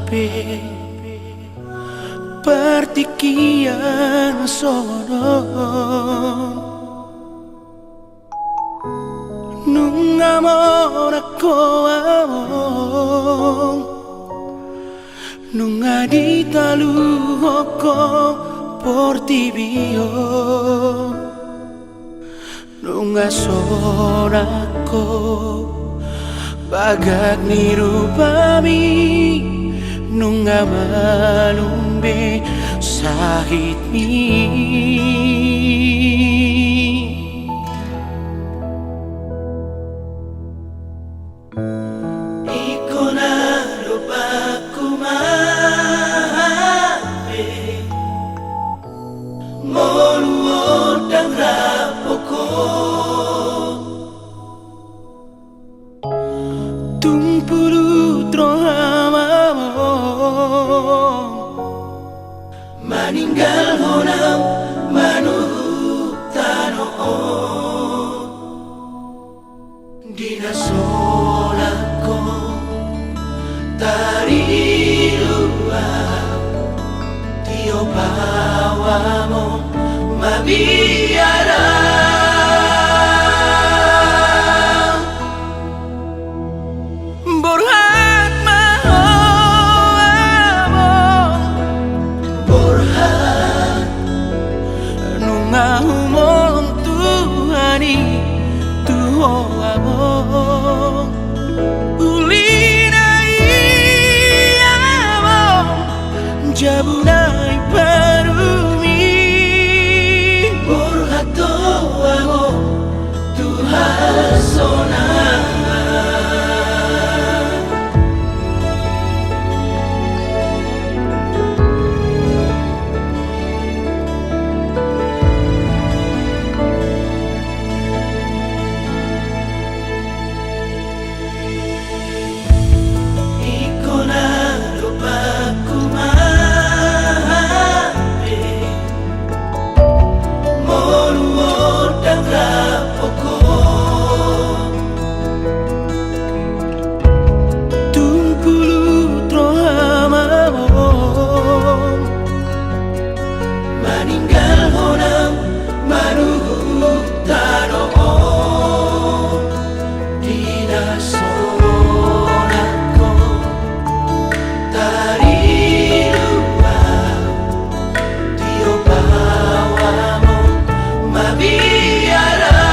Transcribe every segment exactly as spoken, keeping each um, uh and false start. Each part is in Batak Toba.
pe partingkian songon on. Nunga monang ho among, nunga ditaluhon ho portibi on. Nunga sonang ho bagak ni rupami, nunga malum be sahitmi. Ingkon na do bangku ma hape molo ndang rap ho. Tung pulut roham among, maninggalhon ahu manuhuk tano on. Di na sonang ho tarilu ahu, tiop ahu among mabiar ahu. Borhat ma ho among, borhat. Nunga humolong Tuhan i tu ho among. Uli na i among, jabu na i parumi. Borhat ho among tu hasonangan. Ingkon na do bangku ma hape molo ndang rap ho. Tung pulut roham among, maninggalhon ahu manuhuk tano on. Di na sonang ho tarilu ahu, tiop ahu among mabiar ahu.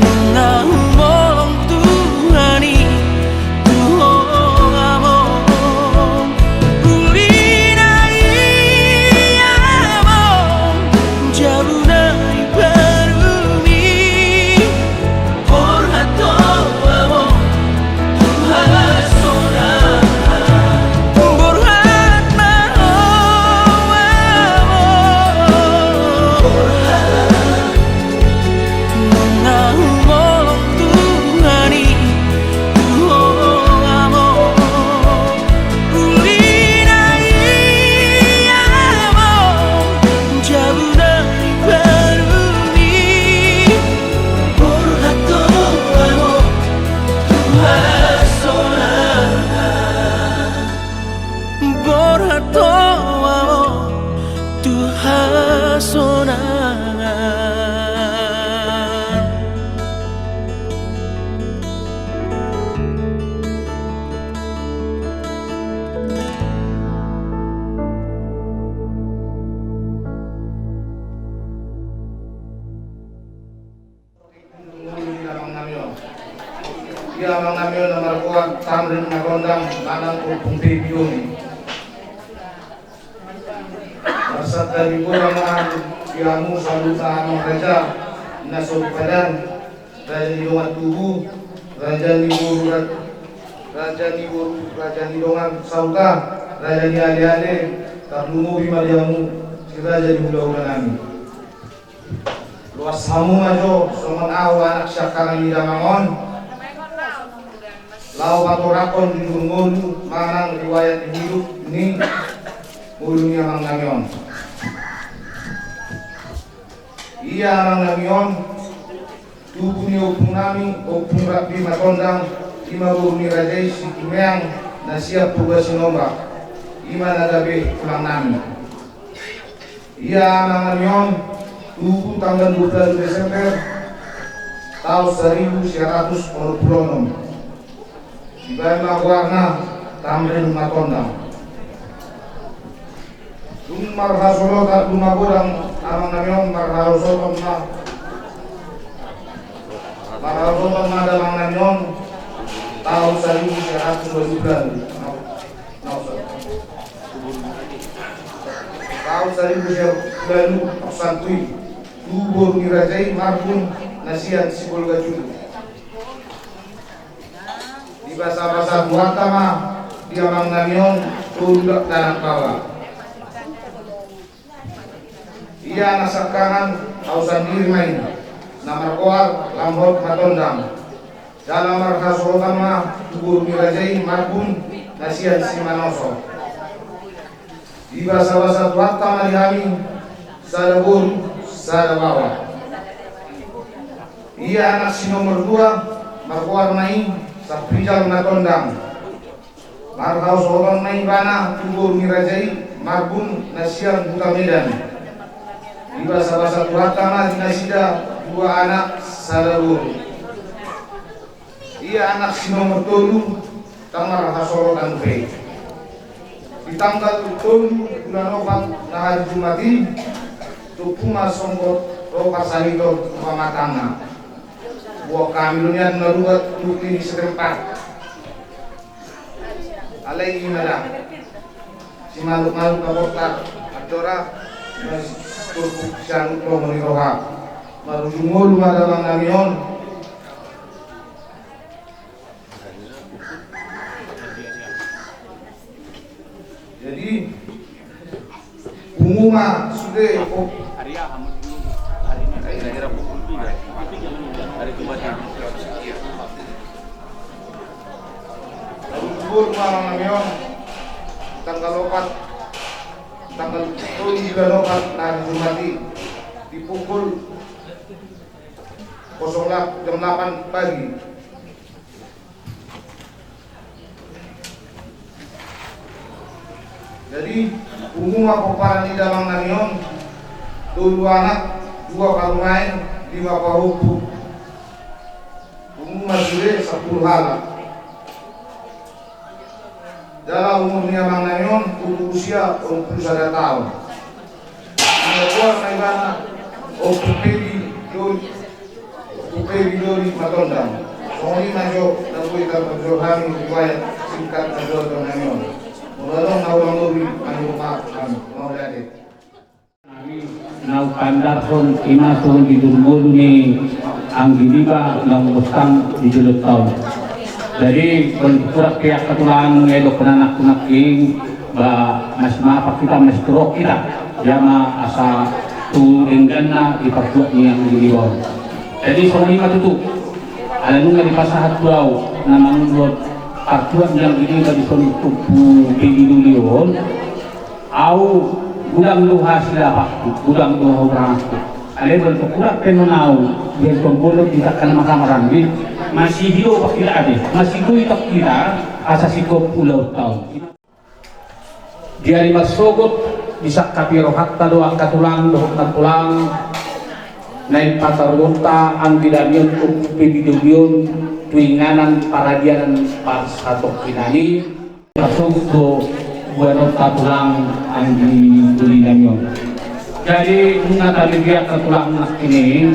Nunga humolong Tuhan i tu ho among. Uli na i among, jabu na i parumi. Borhat ho among tu hasonangan. Borhat ma ho among. Borhat. Nunga humolong Tuhan i tu ho among. Uli na i among, jabu na i parumi. Borhat ho among tu hasonangan. Borhat ho among tu hasonangan. Di amangnami on na margoar Tamrin Matondang manang Ompung Pebi Doli. Marsantabi goar ma di hamu saluhutna amang raja na so di padan, raja ni dongan tubu, raja ni boru ra-, raja ni boru, raja ni dongan sahuta, raja ni aleale, tarlumobi ma di hamu si raja ni hulahula nami. Loas hamu ma jo songon ahu anak siangkangan ni damang on. Laho patorangkon jujur ngolu manang riwayat hidup ni ngolu ni amangnami on. Ia amangnami on, tubu ni ompungnami, Ompung Rabbi Matondang, i ma boru ni raja i Situmeang, na sian Purba Sinombak, i ma na gabe tulangnami. Ia amangnami on, tubu tanggal dua puluh Desember, taon saribu sia ratus onom pulu onom. Dibaen ma goarna Tamrin Matondang. Dung marhasolotan, dung magodang amangnami on, marhasolotan ma, marhasolotan ma damangnami on, taon saribu sia ratus dua pulu. Taon saribu sia ratus dua pulu, santuy. Tu boru ni raja i Marbun na sian Sibolga Julu. Dibasabasa Tuhanta ma di amangnami on tolu dakdanak baoa. Ia anak siangkangan ahu sandiri ma i, na margoar Lambot Matondang. Jala marhasolotan ma tu boru ni raja i Marbun na sian Simanoso. Dibasabasa Tuhanta ma di hami sada boru sada baoa. Ia anak si nomor dua margoar ma i Saprijal Matondang. Marhasolotan ma ibana tu boru ni raja i Marbun na sian Huta Medan. Dibasabasa Tuhanta ma di nasida dua anak sada boru. Ia anak si nomor tolu, tang marhasolotan dope. Di tanggal tolu bulan opat na hari Jumat i, tubu ma songgop ro parsahiton tu pamatangna. Buat hami do nian na dua tuti ni setempat. Alai i ma da. Simaluk-maluk na porta, andora, na turpuk sian lomo ni roha. Marujung ngolu ma damangnami on. Jadi, pungu ma sude, oh. Lalu jebol ma nami on, tanggal opat, tanggal tolu bulan opat, na hari Jumat i, di pukul kosong delapan, jam delapan pagi. Jadi, pungu ma pomparan ni damangnami on, tolu anak, dua parumaen, lima pahompu. Pungu ma sude sampulu halak. Jala umur ni amangnami on, umur usia onom pulu sada taon. Ia goar na ibana, Ompu Pebi Doli, Ompu Pebi Doli Matondang. Songon i ma jo na boi tarpajolo hami riwayat singkat na jolo nami on. Molo adong na hurang lobi, mangido maaf hami. Mauliate. Nami na hupandarhon i ma songon jujur ngolu ni anggi niba na umurta di jolo taon. Jadi, molo hurang pe angka tulang, nunga didok anak-anak i, ba, masimapak hita, masiturok hita. Ia ma asa tu dengganna di partuat ni anggi niba on. Jadi, songon i ma tutu. Ala nunga dipasahat tu ahu na mangulahon partuat ni anggi niba dison, Ompu Pebi Doli on. Ahu godang do hasilapakku, godang do hahuranganku. Alai molo tung hurang pe annon ahu, di hita bolon di angka na marhahamaranggi, masihi do hita ate, masigoitong hita, asa singkop ulaonta on. Di ari marsogot, disangkapi rohanta do angka tulang dohot nantulang, naeng pataruonta anggi damion Ompu Pebi Doli on tu inganan paradianan parsatongkinan i. Marsogot do boanonta tulang anggi doli nami on. Jadi, nunga tabe be angka tulang nangkin i,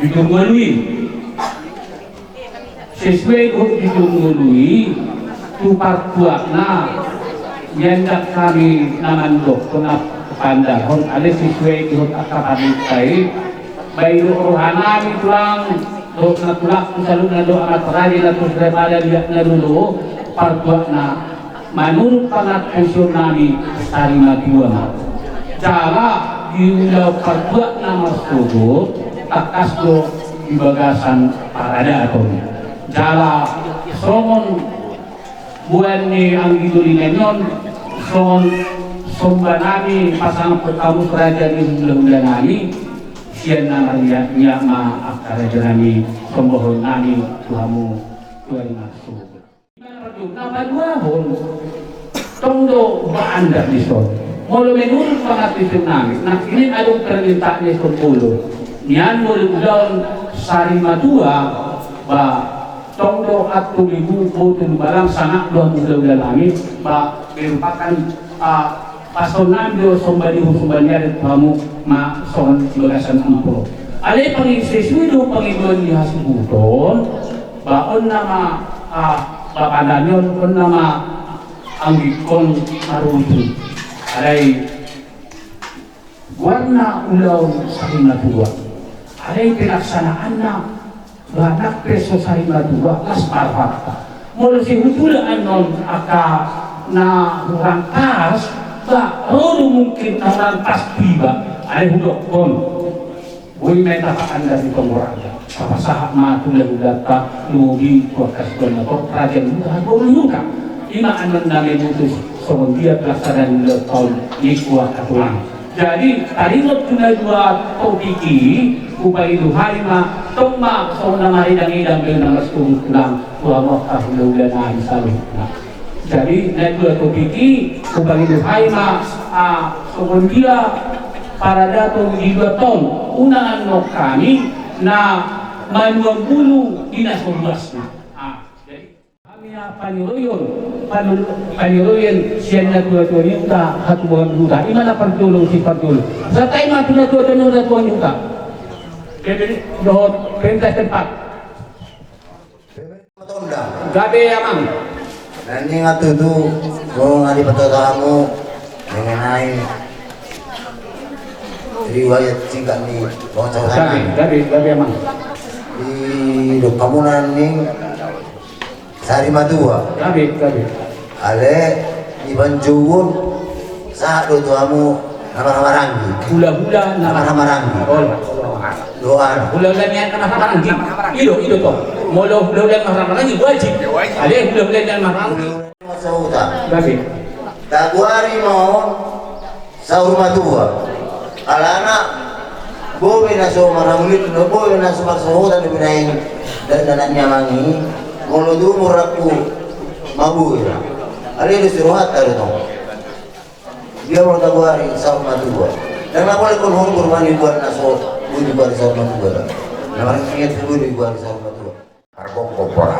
jujur ngolu i. Sesuai dohot di jumolo i tu partuakna, nian ndang hami na mandok tu na pandarhon, alai sesuai dohot angka parminta i. Ba i do rohanami tulang dohot na tulang tu saluhutna dohot anak raja na tu srepala liat na dolo partuakna. Manurut pangantusionnami sari matua ma. Jala di ulaon partuakna marsogot tangkas do di bagasan paradaton. Jala songon boan ni anggi doli nami on, songon sombanami pasangaphon hamu raja ni hulahulanami, sian na marniat ma angka rajanami sombahonnami tu hamu tu ari marsogot. Na paduahon, tong do baandar dison. Molo menurut pangantusionnami, nangkining adong permintaan ni son molo nian molo ulaon sari matua, ba tong do antong ibu, botul balang, sangap do hamu hulahulanami, ba merupakan, ah, pasahatonnami do somba ni uhum somba ni adat tu hamu ma songon di bagasan amplop. Alai pangi-, sesuai do pangidoan ni hasuhuton, ba on nama, ah, bapanami on, on nama anggingkon marutu. Alai goarna ulaon sari matua. Alai pelaksanaanna ba nang pe so sari matua las ma rohanta. Molo sihutula annon angka na hurang pas, ba ro do mungkin na hurang pas tu iba. Alai hudokkon, boi ma i tapaandar di panggoraja. Tapasahat ma tu hulahulanta, lumobi tu angka sidohononta, raja ni huta, hagolu ni huta. Ima annon na memutus songon dia pelaksanaan ni ulaonta on, ningku angka tulang. Jadi taringot tu na dua topik i, hupangido hami ma, tong ma songon na maridangidang do na marsogot tulang, tu hamu angka hulahulanami saluhutna. Jadi na dua topik i, hupangido hami ma, ah, songon dia paradaton di dua ton, unang annon hami na manuan bulu di na so ruasna. Ah, jadi hami na paniroion, panu-, paniroion sian natuatua ni huta, hatuaon huta, ima na parjolo, siparjolo. Sahat hami ma tu natuatua ni huta, hatuaon huta. Jadi dohot perintah tempat. Gabe amang. Nangkin tutu, songon na dipatupa hamu mengenai riwayat singkat ni bangsa. Gabe, gabe, gabe amang. Didok hamu nangkin sari matua. Gabe, gabe. Alai di panjouon sahat do tu hamu na marhahamaranggi. Hulahula na marhahamaranggi. Olo, olo. Doa. Hulahula ni na marhahamaranggi. I do, i do tong. Molo hulahula ni na marhahamaranggi wajib. Alai hulahula ni na marhahamaranggi. Hulahula ni na marhahamaranggi. Gabe. Tagoari ma on saur matua. Alana boi be na so marhahamaranggi, boi be na so marsahutan di binaen dan anak ni amang i. Molo tu umur aku maboi ra. Alai do si rohanta do tong. Dia molo tagoari saur matua. Ndang na pola ingkon hurang ma nian goar na so boi digoari saur matua. Na marhahamaranggi boi digoari saur matua. Pargongkon pola.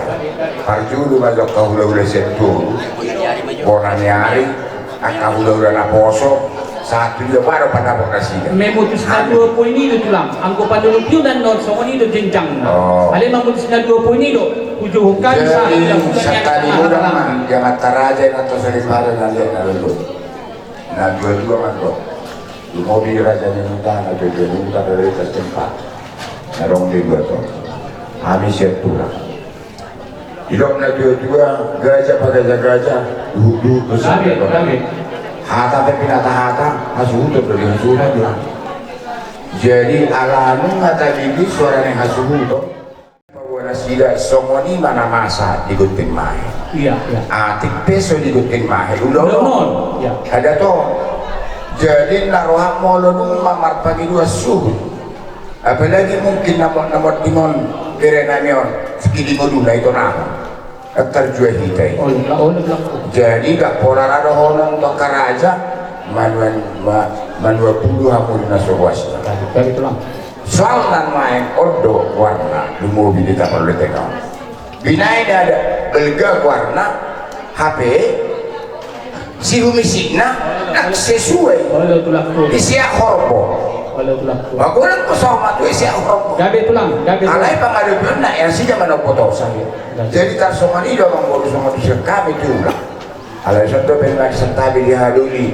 Parjolo ma jo angka hulahula sian toru. Bona ni ari, angka hulahula na poso, sahat tu dia baru pandapot nasida. Memutus na dua poin i do tulang. Anggo panulung piu dan non songon i do jenjangna. Oh. Alai memutus na dua poin i do. Ujung hukam. Jadi, sa-, sakali ulang ma, di amanta raja, inanta soripada na liat na lolo. Na dua-dua mandok. Lumobi raja ni huta, na dua-dua ni huta dari atas tempat. Na dong di dua ton. Hami sian tulang. Didok na dua-dua, gaja pagaja-gaja, duhut-duhut do. Gabe, gabe. Hata pe pinatahata, hasuhuton do di hasuhuton. Jadi, ala nunga tagiling suara ni hasuhuton. Paboa nasida songon i ma na masa di Gunting Mahe. Iya, iya. Atik pe so di Gunting Mahe. Ulaon on. Iya. Ada to. Jadi na roha molo dung ma marpangidoan suhut. Apalagi mungkin na mot-, na mot-, dimon bere nami on. Sakili moduna ito nama. Tarjua hita i. Oh, iya, oh, iya. Jadi, ndang pola ra dohonon tu angka raja, manuan, ma-, manuan bulu hamu di na so ruasna. Gabe, gabe tulang. Soalna nuaeng on do goarna, lumobi di tapal letek on. Binaen adat balga goarna, hape, sihumisikna, ndang sesuai. Oh, iya, tulang tu. Di sia horbo. Pagolang ma so ma tu isi ahu. Gabe tulang, gabe tulang. Alai pangadopionna ya si jaman opo tau saja. Jadi tarsongon i do amangboru songon tu sian hami tulang. Alai songon tu pe na santabi di hahadoli,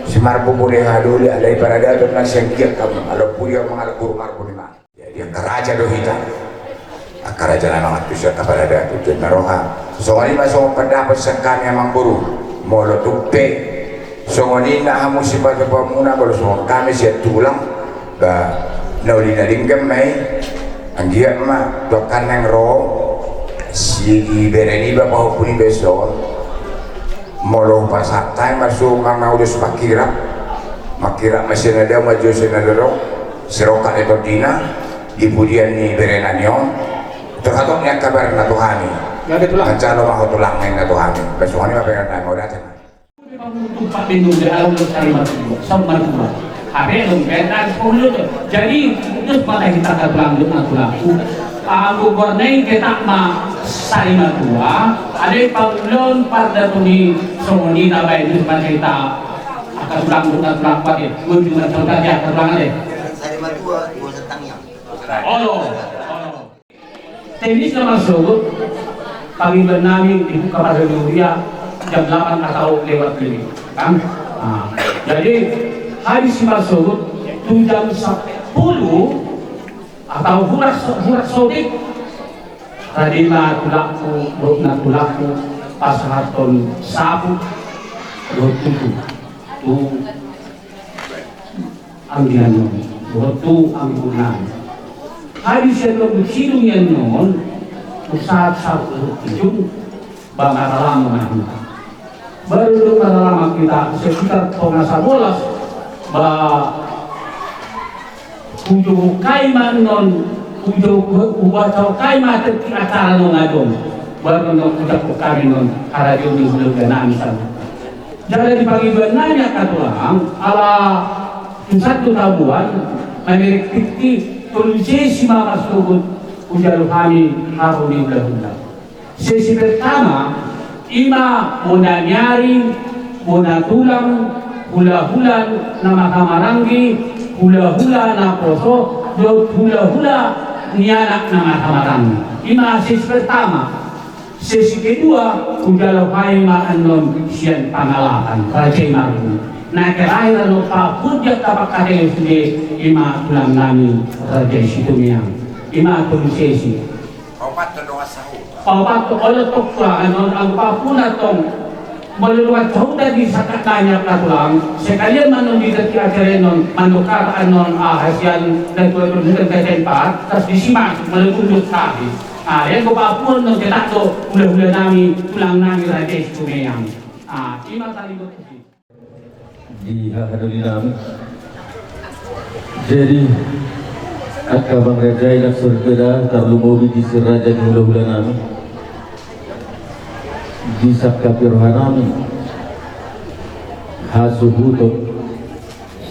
si marpupu di hahadoli, alai paradaton na sian giak hamu, alai pudi amang alai boru marpu ni ma. Jadi angka raja do hita. Angka raja na mangantusi angka paradaton tu na roha. Songon i ma songon pandapot sian hami amangboru. Molo tung pe songon i na hamu sipatupaonmuna, molo songon hami sian tulang, ba na uli na denggan ma i. Anggiat ma tu angka naeng ro si bere niba pahompu niba i son. Molo hupasahat hami ma suhut manang na ulos mangkirap, mangkirap ma sian na dao, manjou sian na dao, sirongkap ni tondina di pudian ni berenami on. Torhatop ni angka kabarna tu hami. Manjalo ma ho tulang ninna tu hami. Ba songon i ma pangidoannami, mauliate ma. Tumpak benu di alam lestari matua, sama tua. Hape dong ketan sepuluh tu. Jadi terus mata hita angka tulang, angka tulangku. Anggo goarna i ketak ma sari matua, alai pangulon pardaton i songon i tabaen terus mata hita angka tulang, angka tulang kuat i. Gue cuma contoh ya angka tulang ale. Sari matua, gue setang yang. Olo, olo. Tenis na marsogot, pangidoannami dibuka marhori-horia jam delapan atau lewat lima. Kan? Nah, jadi habis si marsogot tu jam sepuluh atau huras, huras sotik. Tadi ma tulangku, boru na tulangku, pasahathon sapu dohot tutu tu anggian on, dohot tu anggian on. Habis sian on tu sidung ian on, tu sahat sapu dohot sidung, ba maralama ma hita. Baru do maralama hita sekitar tonga sabolas, ba hujou kai ma non, hujou, hubaca kai ma teti acara non adong. Baru non hujak kai ma non, haradeon ni hula-hula nami san. Jala di pangidoannami angka tulang, ala tu satu tabuan, mamerek tikti, tolu sesi ma marsogot, hujalo hami haru ni hula-hula. Sesi pertama, ima bona ni ari, bona tulang, hula-hula na marhahamaranggi, hula-hula na poso, dohot hula-hula ni anak na marhahamaranggi. Ima sesi pertama. Sesi kedua, hujalo hami ma annon sian Pangalapan, Raja i marhula. Na terakhir annon papudiak tapak katei sude ima tulang nami Raja i Situmeang. Ima tolu sesi. Paopat do dongan sahuta. Paopat do, olo tong tulang, annon anggo paopat na tong. Molo dongan sahuta di sangkap nami angka tulang, sekalian ma annon di teti acara i annon, mandok hata annon, ah, hasian, dan dua puluh dan empat, terus disi masuk, molo dongan sahuta. Ah, ya, anggo paopat annon, cetak do, hula-hula nami, tulang nami, Raja i Situmeang. Ah, ima tadi. Di hahadoli nami. Jadi angka amang raja i, laos songon i pe da, tarlumobi di si raja ni hula-hula nami, disangkapi roha nami hasuhuton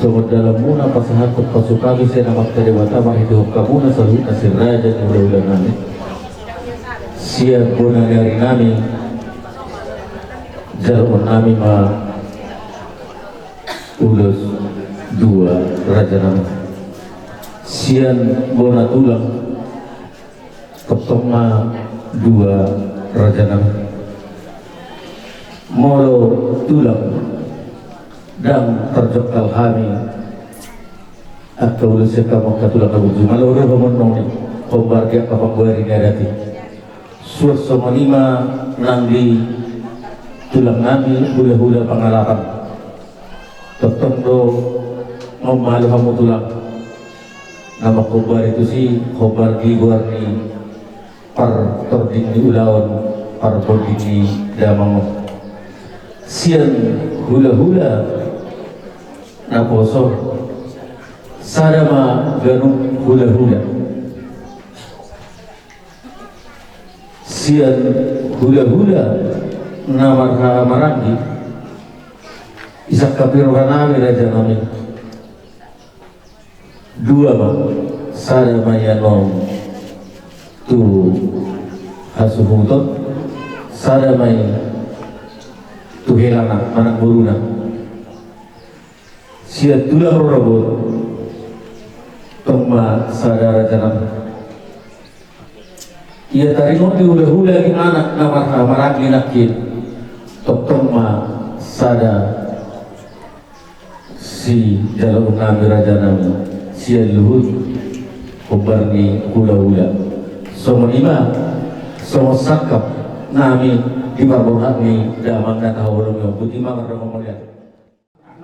songon dalanmuna pasahathon pasupasu sian Amanta Debata marhitehon hamuna saluhutna si raja ni hula-hula nami. Sian bona ni ari nami, jaloon nami ma ulos dua, raja nami. Sian bona tulang, tongtong ma dua, raja nami. Molo tulang, ndang tarjongkal hami angka ulos sian hamu angka tulang na burju, molo ro hamu annon i hombar di angka panggoari ni adat i. Suang songon i ma nang di tulang nami hula-hula Pangalapan. Tongtong do, nunga malo hamu tulang na manghombari tusi, hombar di goar ni partording ni ulaon, parbonding ni damang on. Sian hula-hula na poso, sada ma ganup hula-hula. Sian hula-hula na marhahamaranggi, disangkapi roha nami, raja nami, dua ma, sada ma i annon tu hasuhuton, sada ma i tu helana manang boruna. Sian tulang rorobot, Tong ma sada raja nami. Ia taringot di hulahula ni anak na marhaha maranggi nangkin. Tongtong ma sada sijaloon nami raja nami sian luhut hombar ni hulahula. Songon i ma songon sangkap nami di parborhat ni damang na tahaholongi on. Boti ma mardongan mauliate.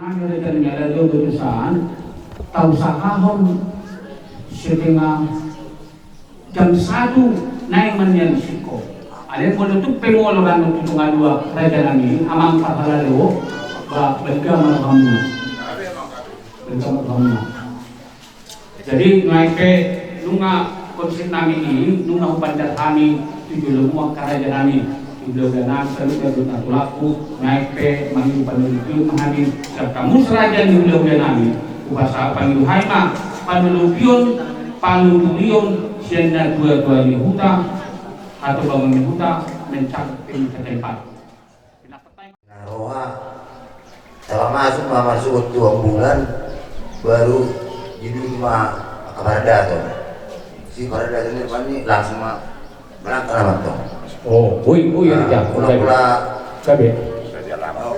Nami raja nami, ala do bagasan tausahahon setengah jam satu naeng mandian siko. Alai molo tung pe molo ranu tu tonga dua raja nami, amang parhalado, ba balga ma rohamuna. Balga ma rohamuna. Jadi nuaeng pe nunga konsep nami i, nunga hupanjar hami tu jolomu angka raja nami, tu hulahula nami saluhutna dohot tulangku, nuaeng pe mangido panolopion ma hami, sian hamu raja ni hulahula nami, hupasahat pangido hami ma panolopion, panuturion sian natuatua ni huta, hatobangon ni huta, mencakup pe mencakup. Na roha. Saba masuk ma, masuk tu ambulan, baru jadi ma angka paradaton. Si paradaton i pani langsung ma berangkat nama tong. Oh, ui, ui, ya, ya. Pula pula. Gabe.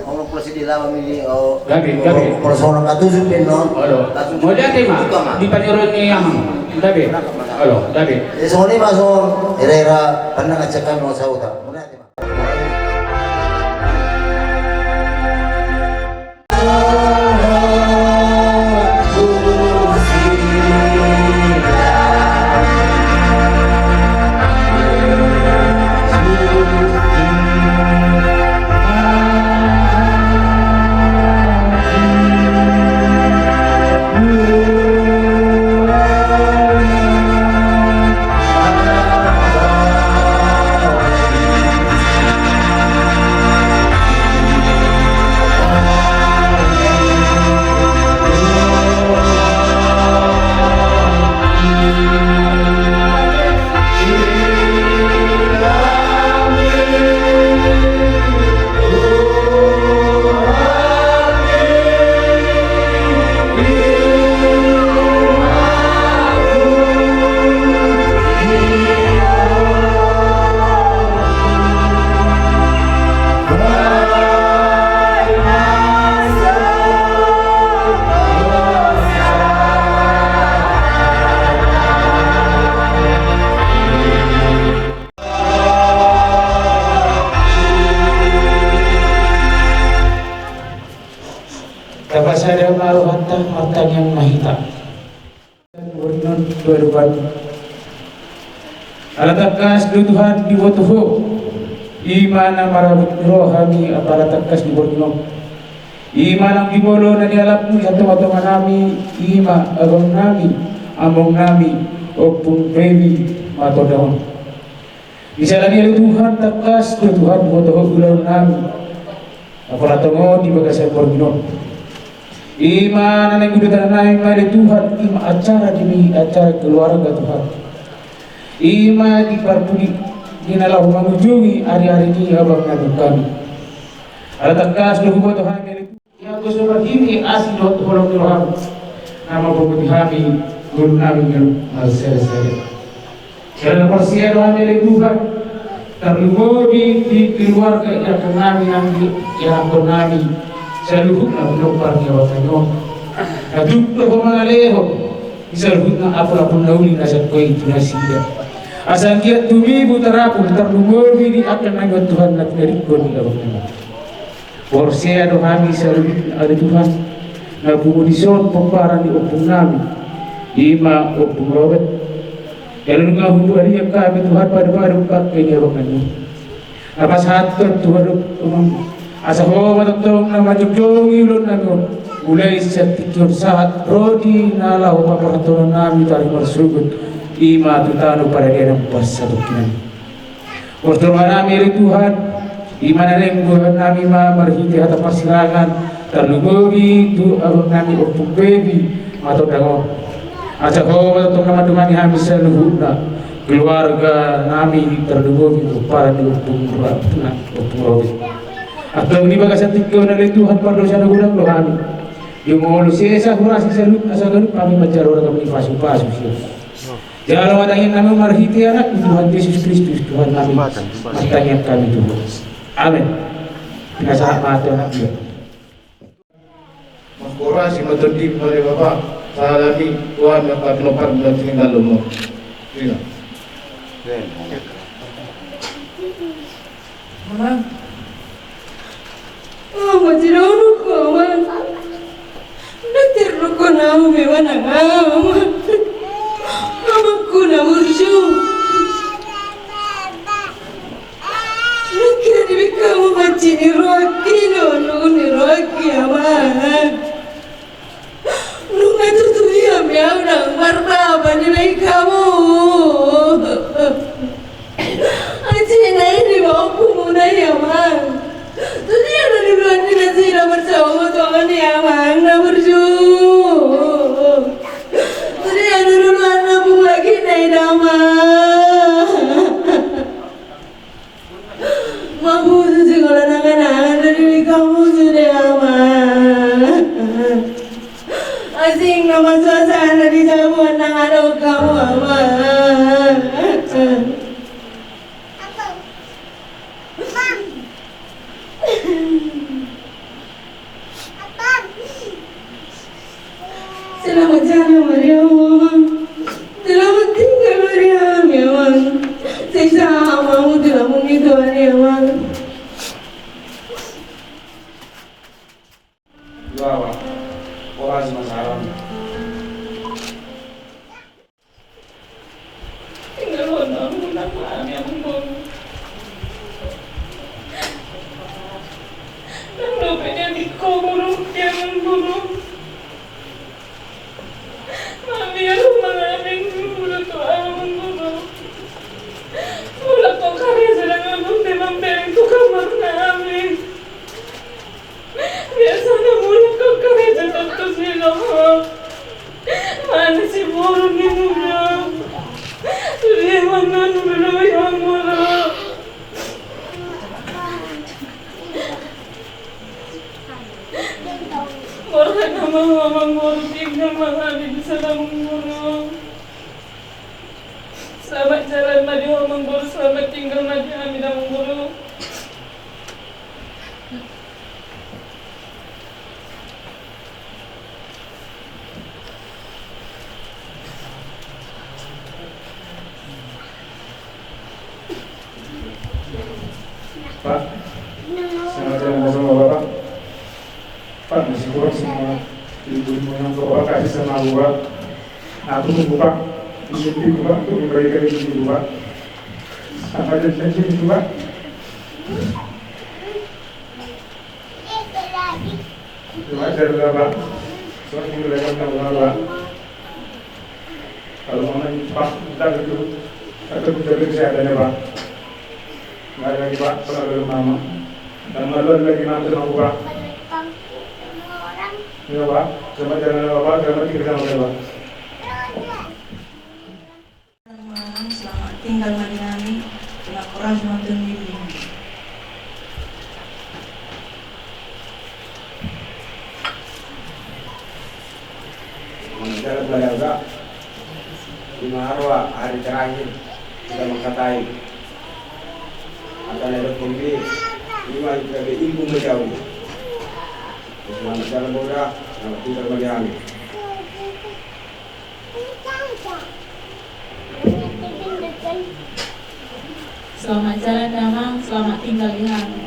Pula pula si di lawan ini, oh. Gabe, gabe. Pula sono katusu pin no. Olo. Mauliate ma. Di panyoron ni amang. Gabe. Olo, gabe. Jadi songon i ma songon ira-ira pandang acak kami mau sauta. Mauliate ma. Tapasada ma rohanta, martangiang ma hita. Borngin on, dua dua. Ala tangkas do Tuhan diboto Ho, i ma na marhabot ni roha hami, ala tangkas di borngin on. I ma nang di molo na nialap Ho di tongatonga nami, i ma abang nami, among nami, Ompung Baby Matonda on. Di siala ni i ale Tuhan, tangkas do Tuhan diboto Ho ulaon nami. Apala tongon di bagasan borngin on. I ma na naeng udutan nami ma ale Tuhan, i ma acara di, acara keluarga Tuhan. I ma di parpudi ni na laho mangujungi ari-ari ni abang nami on hami. Ala tangkas do huboto hami ale Tuhan. Ia anggo so marhite asi dohot holong ni roham, na mamboan hami ngolu nami ngolu marsadasada. Jala na porsea do hami ale Tuhan, tarlumobi di keluarga ianakhon nami nang di ianakhon nami, saluhutna pinompar ni abang nami on. Na tuk do Ho mangalehon di saluhutna apulapul na uli na sangkoi tu nasida. Asa anggiat tumibu tarapul tarlumobi di angka nami on Tuhan na tinadingkon ni abang nami on. Porsea do hami saluhutna ale Tuhan, na pungu dison pomparan ni ompung nami, i ma Ompung Robert. Jala nunga hubuharian hami Tuhan padupadu bangke ni abang nami on. Na pasahathon Tuhan do Amang, asa Ho ma tongtong na manjongjongi ulaon nami on, mulai sian tingki on sahat ro di na laho paborhathon nami tu ari marsogot, i ma tu tano Paradena Umbahen Satongkin nami. Pos do roha nami ale Tuhan, i ma na naeng boan nami ma marhite hata parsirangan, tarlumobi tu abang nami Ompung Baby Matonda on. Asa Ho ma tongtong na mandongani hami saluhutna keluarga nami, tarlumobi pomparan ni Ompung Ra-, Ompung Robert. Antong di bagasan tingki on ale Tuhan, pardosa na godang do hami. Jumolo sesa hurang sisaluhutna, asa ganup hami manjalo ragam ni pasupasu sian. Jalo ma tangiang nami marhite Anakmu Tuhan Jesus Kristus Tuhannami. Martangiang hami Tuhan. Amen. Pinasahat ma tu Anakmu. Mangkorasi ma tondim ale Bapa, sahalani Tuhan na pinompar na tininggalon Ho. Ina. Amang. Amang, masidohononku, Amang. Nunga tardok ho nang ahu, Amang. Amangku na burju. Nunga dibaen hamu mansai ni rohangki, nunga ni rohangki, Amang. Nunga tutu ia be ahu nang marbaba dibaen hamu. Ansi na i do ompunmuna i, Amang. Tudia na luluan ni nasida marsaomo tu Amang i, Amang na burju. Tudia na luluan na pung lagi na i do, Amang. Mabusu sikola na angan-angan na dibaen hamu sude, Amang. Asing na masuasa na di jabu na adong hamu, Amang. Selamat jalan ma di hamu, Amang. Selamat tinggal ma di hami, Amang. Sai sahat ma hamu tu lambung ni Tuhan i, Amang. Bapak, orang si masalah. Tinggal hona muna hami, Amangboru. Nang dope diambil ho, Guru, di Amangboru. Mami, aduh, mangaling, Guru, tu Amangboru. Mulak ho karejo, dang adong be mambereng tu kamarna hami. Biasana mulak ho karejo tontu silong ho. Mana si boru ni muna? Sude mangan dulu yang mulu. Borhat ma ho, Amangboru, tinggal ma hami di sana, Amangboru. Selamat jalan ma di ho, Amangboru, selamat tinggal ma di hami, Amangboru. Pak, selamat jalan bersama Bapak. Pak, masih kurang semua ibu-ibu yang Bapak kasih sama aku, Pak. Aku tunggu, Pak. Ini tunggu, Pak, untuk memberikan ini tunggu, Pak. Sama dan janji itu, Pak. Terima kasih, Bapak. Selamat tinggal, Bapak. Kalau mau main cepat, ntar itu, atau kita beri kesehatan ya, Pak. Nggak ada lagi, Pak, kalau ada mama. Dan malu ada lagi nanti sama Bapak. Iya, Pak. Selamat jalan, Bapak. Selamat tinggal sama saya, Pak. Selamat tinggal ma di hami, terima kasih ma tu nini. Manjaga keluarga, lima arwah hari terakhir kita mengkatai. Akan ada kombi, lima juga be ibu menjauh. Selamat jalan, Boda. Selamat tinggal ma di hami. Selamat jalan, Damang. Selamat tinggal di hami.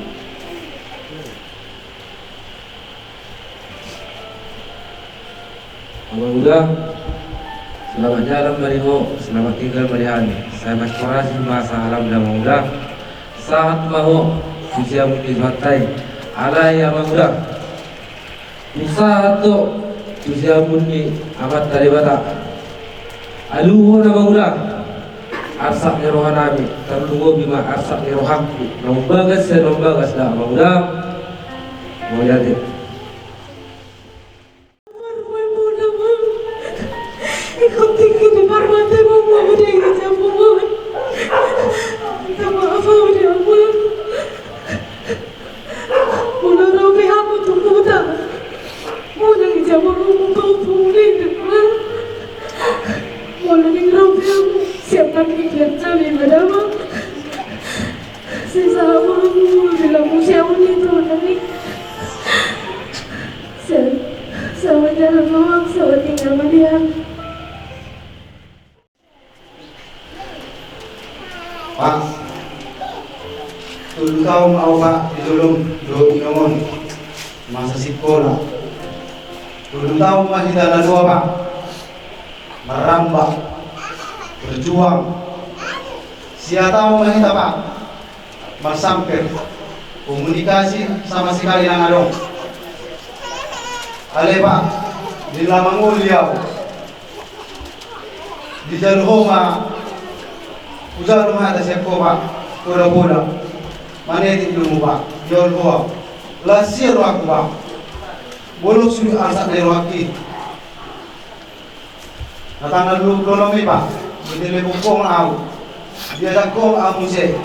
Amang Uda, selamat jalan ma di ho, selamat tinggal ma di hami. Sai maskorasi ma sahalam, Amang Uda. Sahat ma ho tu siamun ni Tuhan i. Alai, Amang Uda, husahat do tu siamun ni Amanta Debata. Aluhon, Amang Uda, arsak ni roha nami, tarlumobi ma arsak ni rohangku, naung bagas sian naung bagas da, Amang Uda. Mauliate. Tapi tiap kami madama, sesama bilang usia uni Tuhan ni. Se-, sama jalan mawang, sama tinggal madian. Pak, tolu taon ma au, Pak, di jolo dohot inong on masa sikola. Tolu taon ma hita na dua, Pak, marramba, berjuang. Sia taon ma hita, Pak, marsamper, komunikasi sama sekali ndang adong. Alai, Pak, di na mangoli au, dijalo ho ma, hujalo ma hata sian ho, Pak, poda-poda. Manetik do hamu, Pak, dijalo ho au. Las i rohangku, Pak. Bolon sude arsak ni rohangki. Na tanggal dua puluh enam i, Pak, ditelepon ho ma au. Diajak ho ma au muse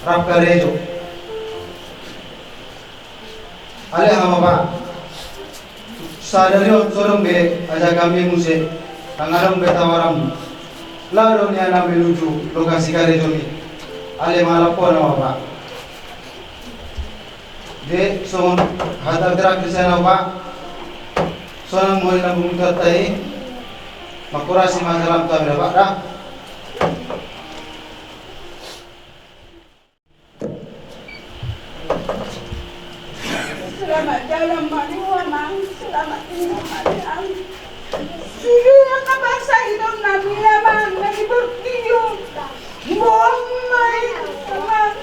rap karejo. Alai aha ma, Pak? Sadari on so adong be ajakanmi muse, ndang adong be tawaranmu. Laho do nian au menuju lokasi karejomi. Alai mangalap hona ma, Pak. Jadi songon hata terakhir sian au, Pak, sonang molo na bungkata i, mangkorasi ma jalam tu hami da, Pak, da. Selamat jalan ma di ho, Amang. Selamat tinggal ma di ho, Amang. Sude angka pansahiton nami, Amang, na di portibi on. Boan ma i, Amang.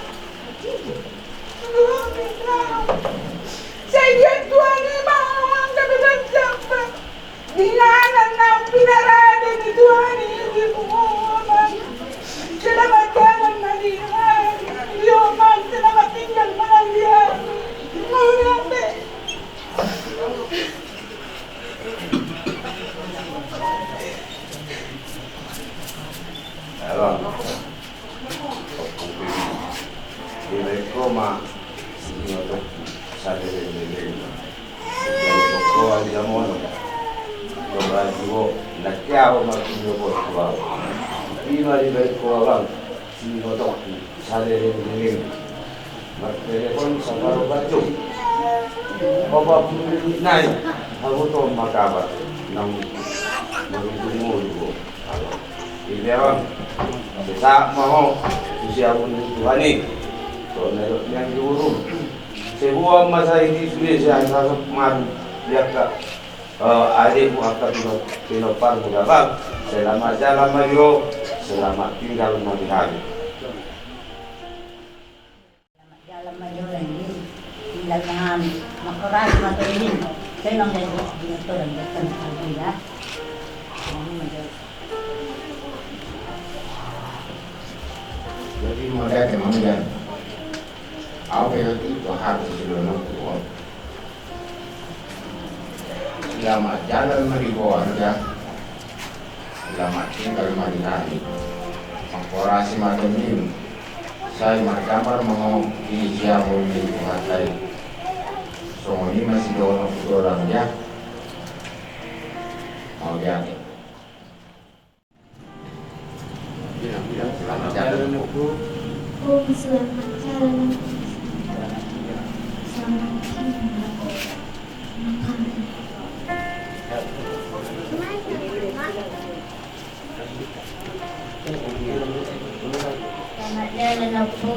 Sai dian Tuhan i ma ho, Amang, gabe marjamba. Di inganan na pinarade ni Tuhan i di ho, Amang. Selamat jalan ma di ho, Amang. Selamat tinggal ma di ho, Amang. Halo. Ompung pe, dibaen ho ma siningotongku saleleng-lelengna. Dibaen ho ma di jamono. Coba di ho, nangkin ahu ma siningotongku ahu. I ma dibaen ho, Amang, siningotongku saleleng-lelengna. Martelepon saparroha jom. Opat pulu menit nai habotohon ma kabar naung marujung ngolu ho. Ileon, sesahat ma ho tu siamun ni Tuhan i. Songon na nidok ni anggi borum, sebuah masa ini sudah saya sasok maru di angka, eh, adikmu, angka pino-, pinomparmu da, Amang. Selamat jalan ma di ho, selamat tinggal ma di hami. Selamat jalan ma di ho, Amang. Tinggal ma hami. Mangkorasi ma tu ho. Sai nang gabe di motor, di motor, ya. Jadi, mauliate ma, Amang. Au pe tu, tu harus dulu nunggu. Selamat jalan ma di ho, Amang. Selamat tinggal ma di hami. Mangkorasi ma tu ho. Sai marjamba ma ho di siamun ni Tuhanta i. Songon i ma sidohonon tu ho, Amang, ya. Mauliate. Selamat jalan, Amang. Selamat jalan. Selamat tinggal.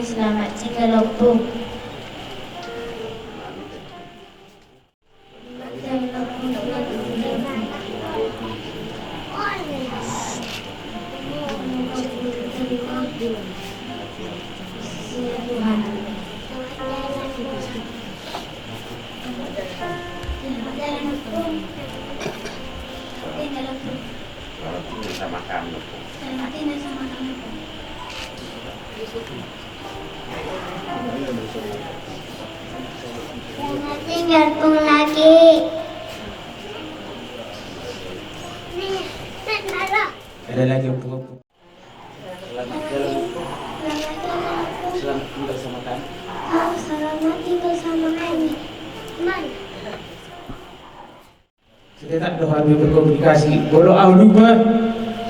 Selamat jalan, Ompung. Selamat tinggal, Ompung. Selamat tinggal sama kami. Selamat tinggal sama kami. Selamat tinggal, Pung, lagi. Ada lagi, Pung. Selamat jalan, Pung. Selamat tinggal sama kami. Oh, selamat tinggal sama kami. Mana? Setetak do hami berkomunikasi. Molo ahu lupa,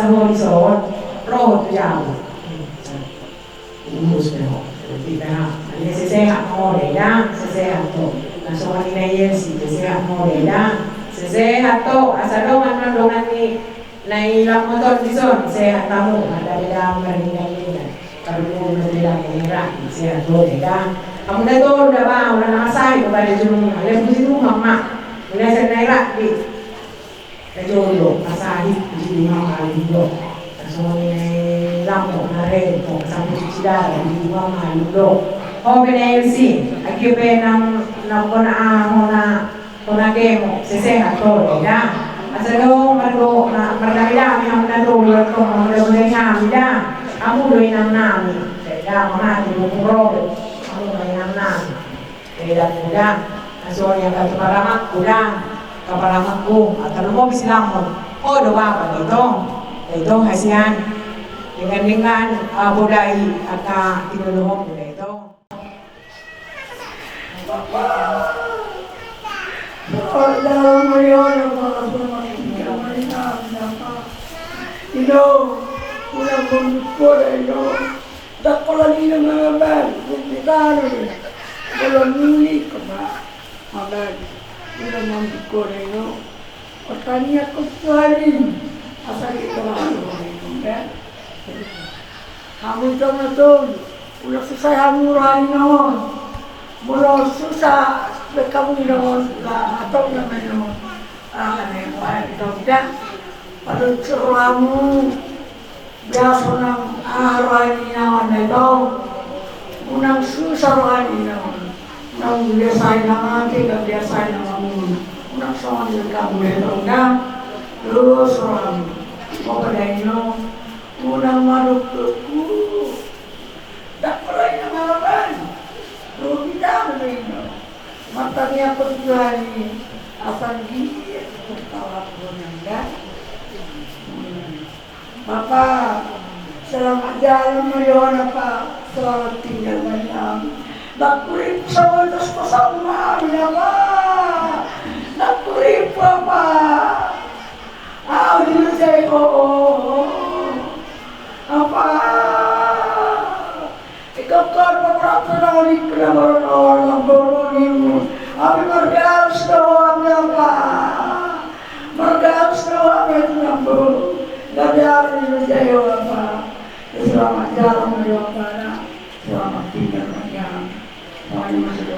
masa ho dison, ro ho tu jabu. Umus pe ho. Jadi, na, sehat ho da i da, sehat ho. Na songon i na i Elsi, sehat ho da i da, sehat ho. Asa dongan ma dongan ni na i lam motor dison, sehat hamu, ada beda marindang-indang. Kalau mau beda merah, sehat ho da i da. Hamu na tolu da ba, ula na sahit, pada jumpa, ya puji Tuhan ma. Ula na sahit di. Kajolo, na sahit, puji Tuhan ma, alum do. Songon i na i lam, na re, sampe cuci darah, puji Tuhan ma, alum do. Ho pe na Elsi, agi pe nang, nang kona, ah, ho na, ho na kemo, sehat ho da i da. Asa do, mardo, na, mardame-dame hamu na tolu, mardo, mardo, mardo, nami da. Hamu do inang nami. Da i da, mangaku, do, pung ro. Hamu do inang nami. Eda muda, na songon i angka tu paramakku da, angka paramakku, angka na mobis lamon. Ho do bapa da i tong, da i tong hasian. Dengan-dengan, ah, bodai angka tinodohonmu da i tong. Ido, ulang bonduko da ido. Dakkola nina mangabali, bukti tanu. Bolon nuli kema. Mabali. Ulang bonduko da ido. Pertanian kau tu hari. Asal kita masuk hari itu, kan? Hamu tong na tolu, ulang susah hamu roha ni na on. Molo susah be hamu ni na on, la hatop nama ni na on. Ah, ne, wah, tong da. Pado rohamu, biasa nang, ah, roha ni na on, ne, tong. Unang susah roha ni na on. Unang biasa na mate, unang biasa na mamuna. Unang songon i hamu, ne, tong da. Terus rohamu. Pokokna i no. Unang madokdok, uh, ndang pola i na mangabali. Rugi tano do i no. Martanian pe tu Tuhan i. Bapa, selamat jalan ma jolo, Bapa. Selamat tinggal ma jolo. Ndang hurippu songon dos kosong ma hami, Bapa. Ndang hurippu, Bapa. Au di meja i, o, o, o. Bapa. Ingkon ho ma pamorathon na uli, na molo na uli, na molo na uli. Hami margalus do hami, Bapa. Margalus do hami tu na molo. Gabe hami di meja i, Bapa. Selamat jalan ma jolo, Bapa. Selamat tinggal ma jolo. Songon i ma sude.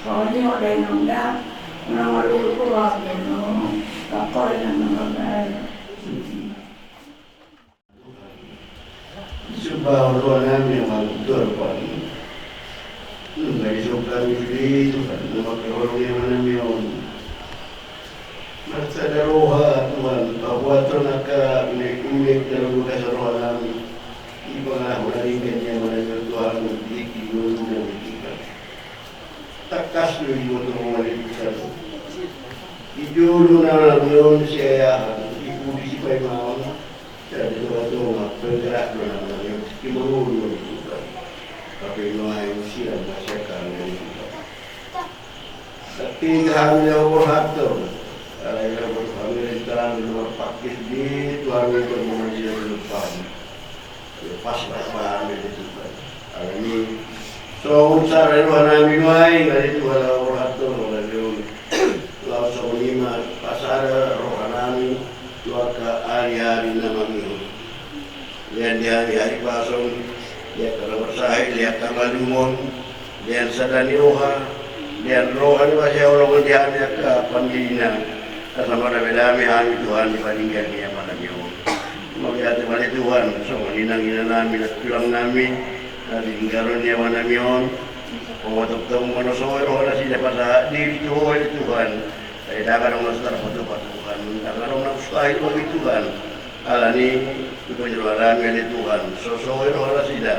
Songon i ma dainang da. Unang malu-ulu hami, no. Takol inang na marbae. Disomba roha nami, Amang, tu adopan. Nunga disomba nami sude, Tuhan, na mangkaholongi amanami on. Marsada roha, Tuhan, paboahon angka unek-unek na bagas roha nami. Di pangalahon na denggan ni amanami on, Tuhan, di tingki ngolu nami, Tuhan. Tangkas do diboto Ho, ale Tuhan. Di jolo ni amanami on siayahan, di pudi sipaimaon. Jadi, tonga-tonga penggerak do nama ni, di marulu ni Tuhan. Tapi nuaeng sian masyarakat ni Tuhan. Tapi hami na borhat do. Alai na borhat hami, rintaran di luar pakis di Tuhan, itu manusia di depan. Lepas lah hami di Tuhan. Alani, songon sada roha nami nuaeng, ale Tuhan, laho borhat do, laho, laho songon i ma pasada roha nami tu angka ari-ari na mangihut. Lean di ari-ari pasong, lean angka na marsahit, lean angka malumon, lean sada ni roha, lean roha ni pasihaholongan di hami angka pandina. Asa mandame-dame hami, Tuhan, di paninggal ni amanami on. Mauliate ma ale Tuhan, songon i nang inanami, nang tulangnami, na tininggalhon ni amanami on. Ho ma tongtong manosohoi roha nasida, pasahat diri tu Ho, ale Tuhan. Sai ndang adong na so tarpatupa, Tuhan. Ndang adong na mustahil bagi Tuhan. Alani, tumangihon roha nami, ale Tuhan, sosohoi roha nasida.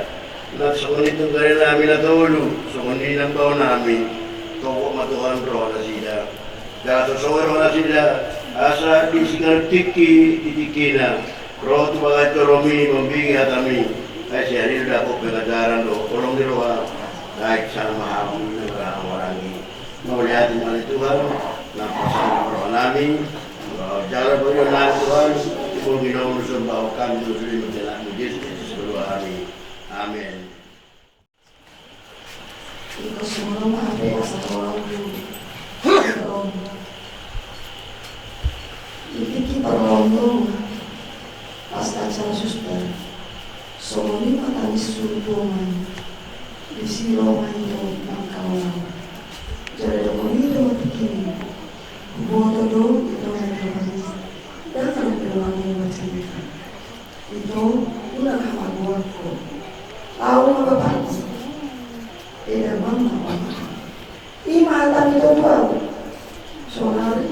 Nang songon i tunggalenami na tolu, songon i nang baonami. Togok ma, Tuhan, roha nasida. Jala sosohoi roha nasida, asa di siganup tingki, di tingkina, ro tu bagas joromi, mambege hatami. Ai sian i do dapot pengajaran dohot holong ni roha, naeng sama hami na marhahamaranggi. Mauliate ma ale Tuhan, na pasahat roha nami, jala bohon nami, Tuhan, di bongin on husombahon hami tu sude ni anakmu Jesus Kristus, Tuhan nami. Amen. Ito songon on ma hape asa roham tu ito. Di tingki parrohaon on, pas acara suster, songon i ma tangis suhut dongan. Disi ro ma ito mangkaholongi. Jala dohononku do tingki i. Huboto do ito na tangis. Ndang adong pe na marcarita. Ito, unang hamargoan ho. Ahu ma bapam. Eda, Amang, ma bapam. I ma hata ni ito tu ahu. Saonari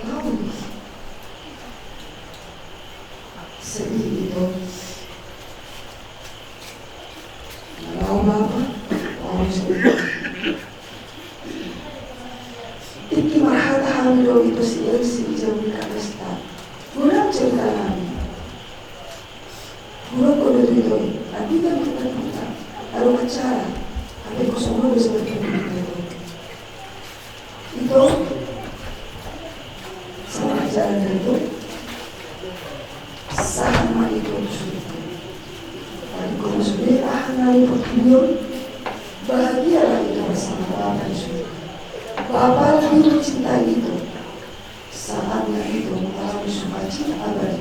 laho ma. Sedih ito. Laho bapa, laho sedih. Tingki marhata hami do ito si Elsi di jabu ni Kapesta. Godang carita nami. Hudokkon do tu ito i, andika marhata hita, adong acara, hape kosong do seperti itu. Ito, selamat jalan ito. Sahat ma ito tu surga. Paluahon ma sude aha na di portibi on. Bahagialah ito bersama Bapa di surga. Bapa lebih mencintai ito. Saatnya ito mengalami sukacita abadi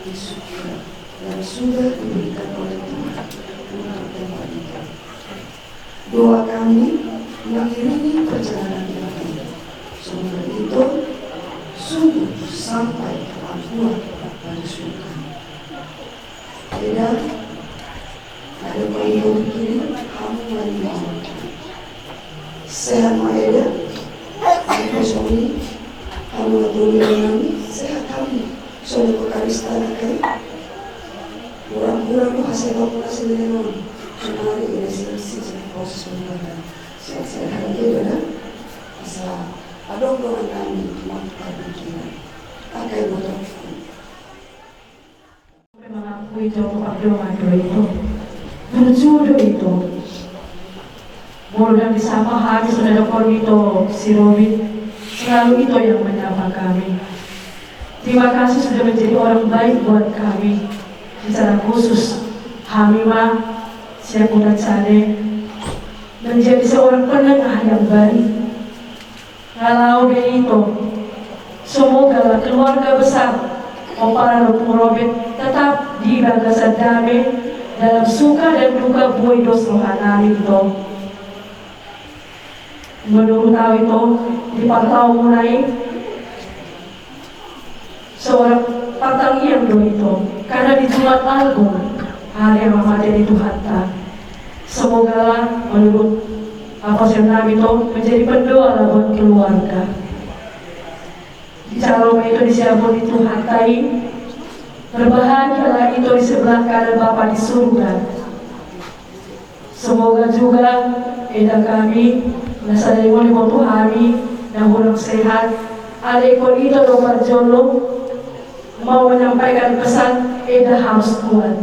di surga yang sudah diberikan oleh Tuhan untuk tempat ito. Doa kami mengiringi perjalanan ini. Semoga ito sungguh sampai terangkuh pada surga. Eda, adong ma ito di kiri, hamu ma di kanan. Sehat ma Eda, adong ma songon i, hamu ma tolu nami, sehat hamu. Songon i Eukaristi na kai. Hurang-hurang do hasehaton muna silehon. Sonari ida sian sisi proses pembuatan. Sehat-sehat hamu da. Asa Adong do rohanami mangkatahon. Angka ibotohon. Mangakui jolo pardongan do ito. Burju do ito. Molo ndang disapa hami, songon na didok ni ito si Robin, selalu ito yang menyapa kami. Terima kasih sudah menjadi orang baik buat kami. Secara khusus, hami ma sian Kota Cade menjadi seorang penengah yang baik. Nga laho be ito. Semoga keluarga besar pomparan Ompung Robin tetap di bagasan dame, dalam suka dan duka boi dos rohanami ito. Menurut au ito, di partaonmuna i, seorang partangiang do ito, karena di Jumat Agung, hari yang rahmat dari Tuhanta. Semoga menurut apa senami ito menjadi pendoa buat keluarga. Di jalo ma ito di siamun ni Tuhanta i, berbahagialah ito di sebelah kanan Bapa di surga. Semoga juga eda kami, na sada ni molo iboto hami na hurang sehat, alai ingkon ito do parjolo mau menyampaikan pesan, eda harus kuat.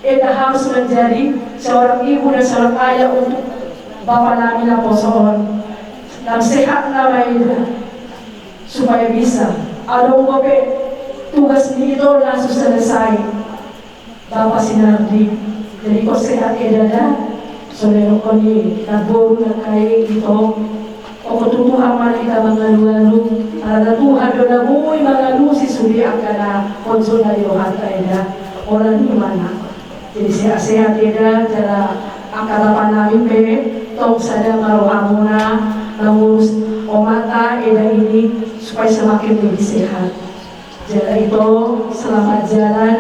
Eda harus menjadi seorang ibu dan seorang ayah untuk bapa nami na poso on. Lam sehat nama eda supaya bisa adong dope tugas ni ito langsung selesai. Bapa Sinardi, jadi ingkon sehat eda da, songon na nidokhon ni namboru nangkaning ito, ingkon tutu hami ma na mangalualu, ala Tuhan do na boi mangalusi sude angka na ponjot na di rohanta eda, holan i ma na. Jadi sehat-sehat eda, jala angka bapa nami pe, tong sada ma rohamuna, mangurus omanta eda ini, supaya semakin lebih sehat. Jala ito, selamat jalan.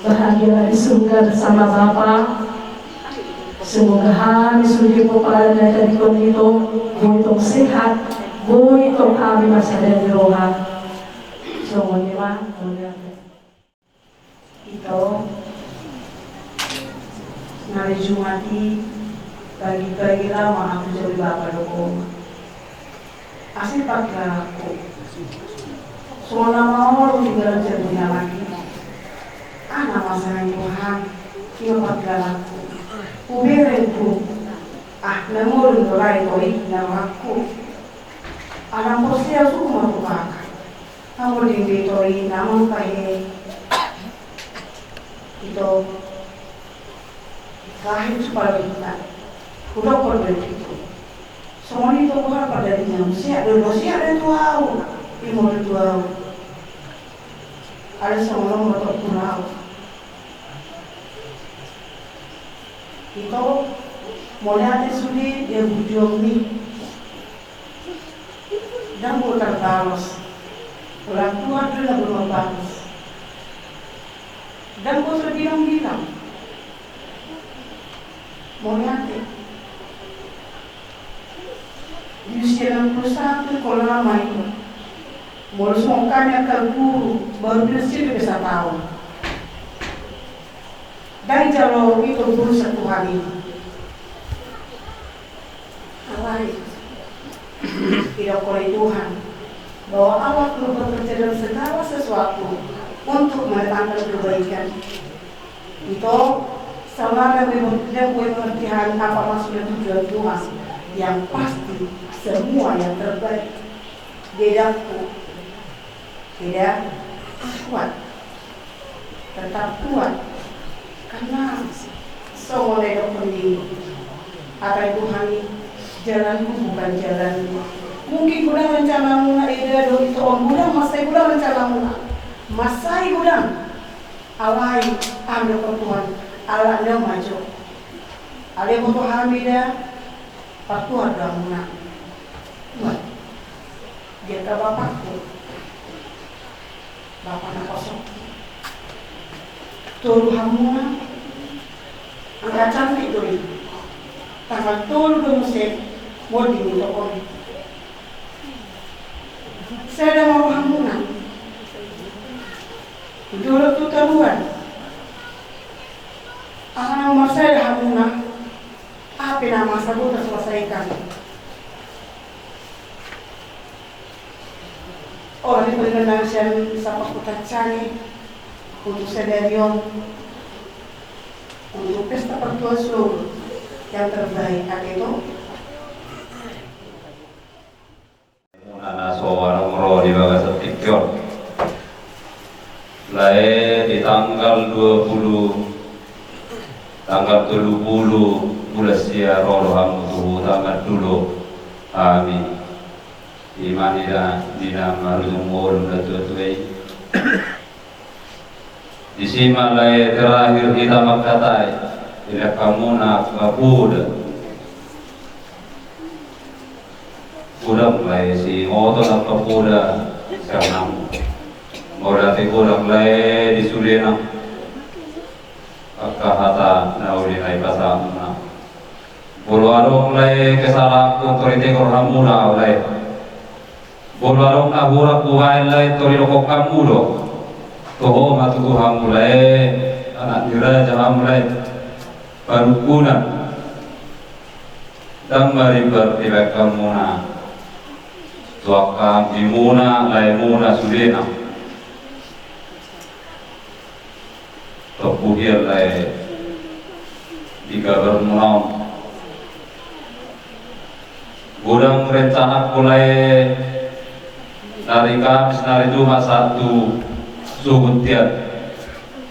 Bahagialah di surga bersama Bapa. Semoga hami sude pomparan na tadingkon ito, boi tong sehat, boi tong hami marsada ni roha. Songon i ma, songon i ma. Ito, na di Jumat i, pagi-pagi laho ma au tu jabu ni Bapa dohot Ama. Asi pangkilalanku. Songon na maol tinggal jabuna lagi. Aha na masa ni Tuhan, ima pangkilalanku. Huberengku. Ah, na ngolu do lae ito i na rohangku. Ala porsea suku ma tu Bapa. Hamu dengke ito i na mangkahe. Ito. Lahir supaya hita. Hudokkon do ito. Songon i do boha pardadinami, sehat do, sehat do tu au. Ima do tu au. Ala songon on ma tu au. Ito, mauliate sude di haburjuonmi. Ndang boi tarbalos. Holan Tuhan do na boi mambalos. Ndang boi tarbilang-bilang. Mauliate. Di usia enam puluh satu, holan ma ito. Molo songon hami angka guru, baru pensiun dope sataon. Ndang dijalo ito guru sian Tuhan i. Alai, didokkon ni Tuhan bahwa Allah perlu bekerja dalam segala sesuatu untuk mendatangkan kebaikan. Ito, saudara, memang tidak boleh mengerti hal apa maksud dan tujuan Tuhan. Yang pasti, semua yang terbaik. Di edangku, eda, kuat. Tetap kuat. Karena songon na nidokkon ni hata ni Tuhan i, jalanku bukan jalanmu. Mungkin godang rencanamuna, eda, dohot ito on, godang, mansai godang rencanamuna. Mansai godang. Alai, aha didokkon Tuhan, ala ni on ma jo. Alai boto hami da, partuhan do hamuna. Buat. Di angka bapakku. Bapa na poso. Tolu hamuna. Angka cantik do i. Tanggal tolu do muse. Monding ito on. Sada ma rohamuna. Dolo tu taruan. Aha na marsada hamuna. Aha pe na masa boi taselesaikan. Ora di parinan nami sian Sapakota Cani, untuk sadari on, untuk pesta partua solo yang terbaik, ate to. Muna na so adong ro di bagasan tingki on. Lae di tanggal dua puluh, tanggal tolu pulu bulan sia ro do hamu tu huta Mandulo hami. Ima nida di na marujung ngolu na tuatua i. Disi ma lae terakhir hita mangkatai, di angka muna angka poda. Godang lae siingoton angka poda sian hamu. Molo ate godang lae di sudena angka hata na uli na ipasahatna. Molo adong lae kesalahanku, tor itegor hamu do ahu lae. Molo adong na hurang hubaen lae, tor idokkon hamu do. Toho ma tutu hamu lae, anak ni raja hamu lae. Panungkunan. Ndang marimbar dibaen hamuna tu angka ambimuna, laemuna sudena. Tompu hian lae di gabarmuna on. Godang rencanaku lae, nari Kamis, nari Jumat, sahat tu Suhut hian.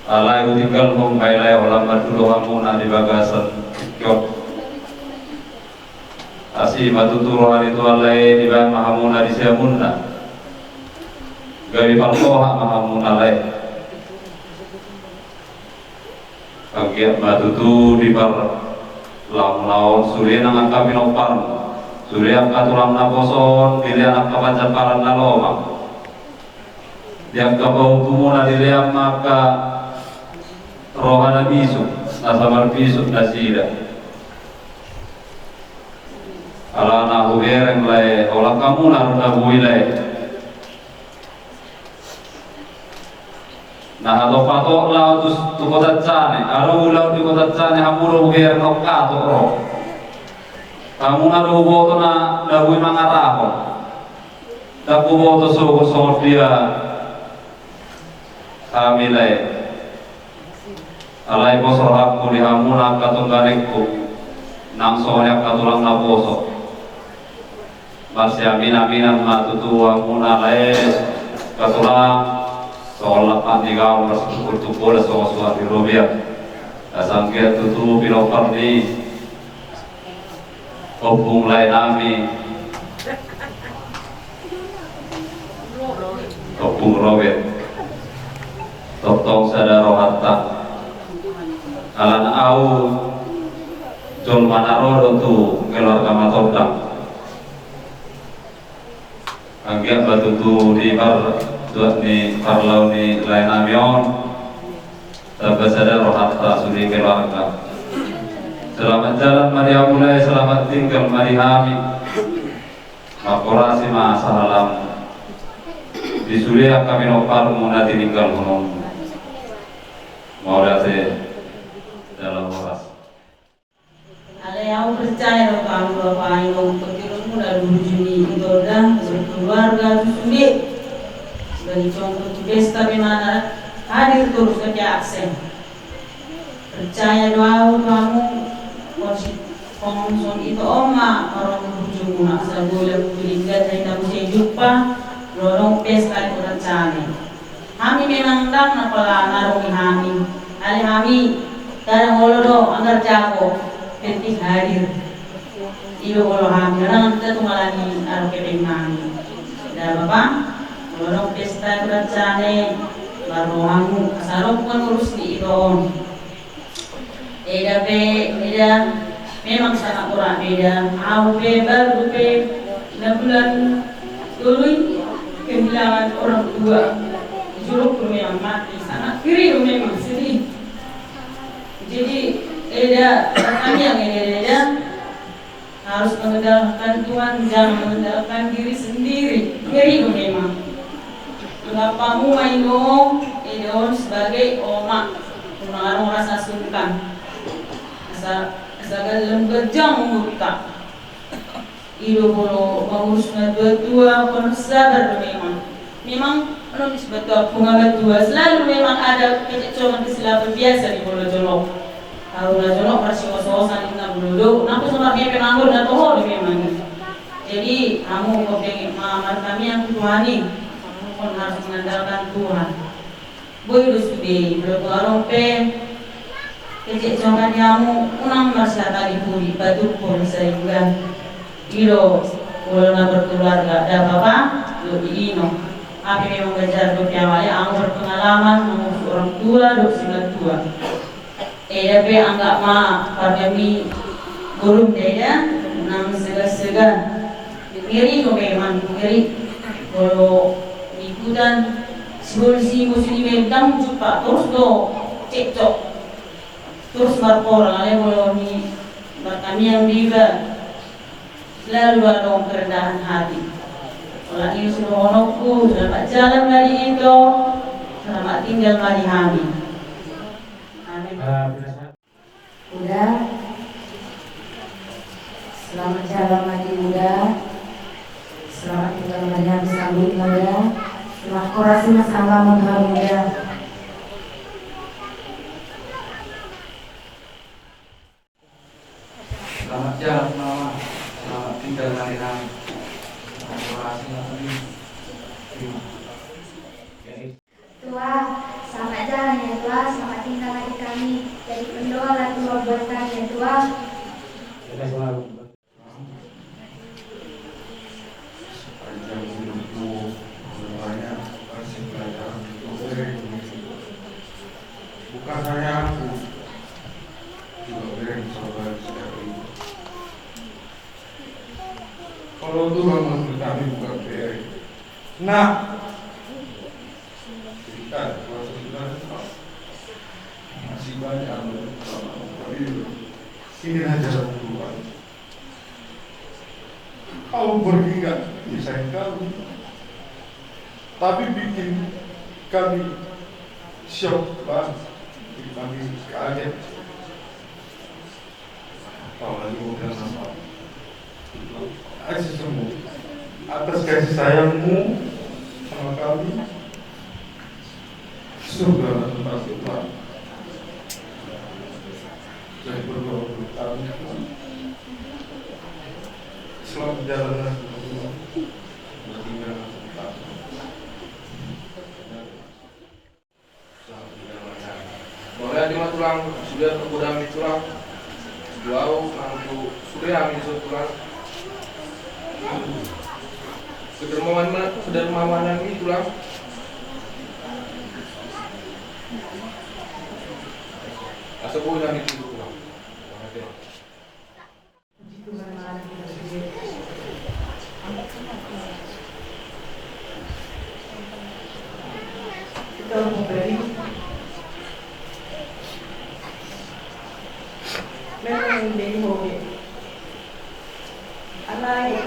Alai hutinggalhon ma i lae, holan mandulo hamuna di bagasan tingki on. Asi ma tutu roha ni Tuhan lae, dibaen ma hamuna di siamunna. Gabe parroha ma hamuna lae. Anggiat ma tutu di parlamuna on sude nang angka pinomparmu, sude angka tulang naposo on, dilehon angka panjamparan na lomak. Di angka pahompumuna dilehon ma angka roha na bisuk, na samarbisuk nasida. Alana hubereng lae, holan hamuna do na boi lae. Na hatop-hatop laho tu, tu kota Cani, adong ulaon di kota Cani, hamu do hubereng, nunga hatop ro. Hamuna do huboto na, na boi mangarahon. Ndang huboto songon, songon dia hami lae. Alai pos rohangku di hamuna angka tongganengku, nang songon i angka tulang naposo. Marsiamin-aminan ma tutu hamuna lae, angka tulang, songon lampak ni gaol, marsungkun tu bolas, songon suhat ni robean. Asa anggiat tutu pinompar ni ompung lae nami, ompung Robert, tongtong sada rohanta. Alana ahu jolma na ro do tu keluarga Matondang. Anggiat ma tutu di par, tuat ni parlao ni lae nami on, tamba sada rohanta sude keluarga. Selamat jalan ma di hamu lae, selamat tinggal ma di hami. Mangkorasi ma sahalam di sude angka pinomparmu na tininggalhononmu. Mauliate, dalam horas. Alai ahu percaya do hamu, Bapak, ino, pengkirimmu na dulu Juni itu dah berkeluarga tu sude. Sebagai contoh tu pesta pe manang hadir terus, kaki absen. Percaya do ahu tu hamu, konsip konsong itu oma marong bujungmu, asa bola kuling ganda ina muse jumpa, lolong pesta ikut rencana. Hami memang ndang na pola ngarungi hami. Alai hami kadang olo do anggar jago, penting hadir. Ido olo hami, kadang kita tu ngalani aro kepeng nami. Da Bapa, olo do pesta tu rancane, baru hamu, asa ro pengurus ni ito on. Eda pe, eda memang sangat ora beda. Ahu pe baru pe na bulan tolu i kehilangan orang tua. Jujur pun memang mati, sangat ngeri do memang, sedih. Jadi eda, kami yang eda-eda harus mengandalkan Tuhan, jangan mengandalkan diri sendiri. Ngeri do memang. Mengapa mu main, eda on sebagai oma? Mengarung rasa sungkan. Asa, asa gallem gajang umurta. Ido molo mangurus na tua-tua, penuh sabar do memang. Memang, olo, di sebatua, bunga batua, selalu memang ada kecekcokan, kesilapan biasa di Pulo Jonok. Tahu na jonok, marsios-siosan, na bulu do, na so marhepeng anggur, na toho do memang. Jadi, hamu, kau pengen ma-, martamiang tu Tuhan i, hamu pun harus mengandalkan Tuhan. Boi do sude, molo tung adong pe kecekcokan di hamu, unang marsihatahon pudi, patupahon saingga. I do, molo na berkeluarga, nda apa-apa, do diinum. Hape memang bajar do pe, amang, hamu berpengalaman, hamu orang tua, dohot simatua. Eda pe, anggap ma, pargami, borum, eda, unang segan-segan. Ngeri do memang, ngeri. Molo di hutan, sibol si musim i memang jumpa, torus do cekcok. Torus marporang, alai molo ni martamiang do iba, selalu adong kerendahan hati. Holan i sidohononku, selamat jalan ma di ito, selamat tinggal ma di hami. Amin. Uda, selamat jalan ma di Uda. Selamat tinggal ma di hami, sambut ma Uda. Selamat koras ma salam ma Uda. Selamat jalan, Mama. Selamat tinggal ma di hami. Selamat koras ma salam. Tua, selamat jalan ya Tua, selamat tinggal lagi kami. Jadi pendoa lah Tua buat kami ya Tua. Sepanjang hidupku, banyak kasih pelajaran untuk dirimu. Bukan hanya aku, juga dirimu saudara sekali. Kalau Tuhan memberi kami bukan diri. Nah, Cerita kuasa Tuhan, masih banyak hamba yang telah melakukan itu. Inilah jalan Tuhan. Kau berkeringat, ya sayang kau. Tapi bikin kami shock, Bang. Bikin kami kaget. Apalagi udah nampak. Kasih sembuh. Atas kasih sayangmu sama kami, surga lah tempat kita. Jadi berdoa untuk kami, Tuhan. Selamat jalan, Tuhan. Bertinggal tempat. Mauliate ma Tulang, sude poda hami Tulang. Duao nang tu sude hami dison Tulang. Kedermawan ma, kedermawanan i Tulang. Asa boi hami tu Tulang. Mauliate ma. Ito, memberi. Memang denghoge. Alai.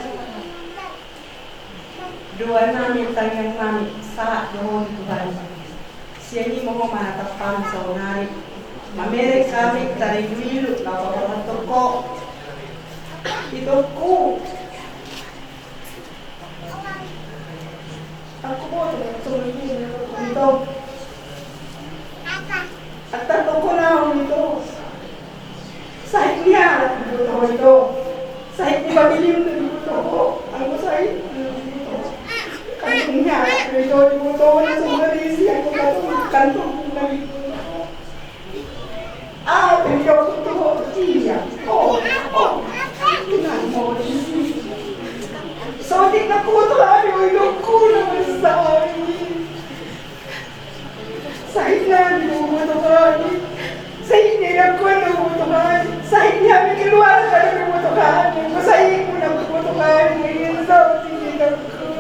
Doa nami, tangiang nami, sahat do ho tu Tuhan. Sian i ma ho manatap hami saonari. Mamereng hami tarigu ilu, laho paborhathon ho. Itongku. Aku mau coba, coba ini, ito. Antar toko naung ito. Sahit ni halak diboto ho ito. Sahit ni pabilium na diboto ho. Anggo sahit na diboto ho. Kantung ni halak do ito diboto ho. Na so marisi anggo kantung, kantung na diboto ho. Ah, jadi kau tuh, iya. Oh, oh. Tenang, mau di sini. Sotik na kutu lagi, oi, dokku, na besar. Sahit na di rumah tu kami. Sahit na di rumah tu kami. Sahit na di keluarga di rumah tu kami. Sahit na di rumah tu kami. Ini sotik na kutu.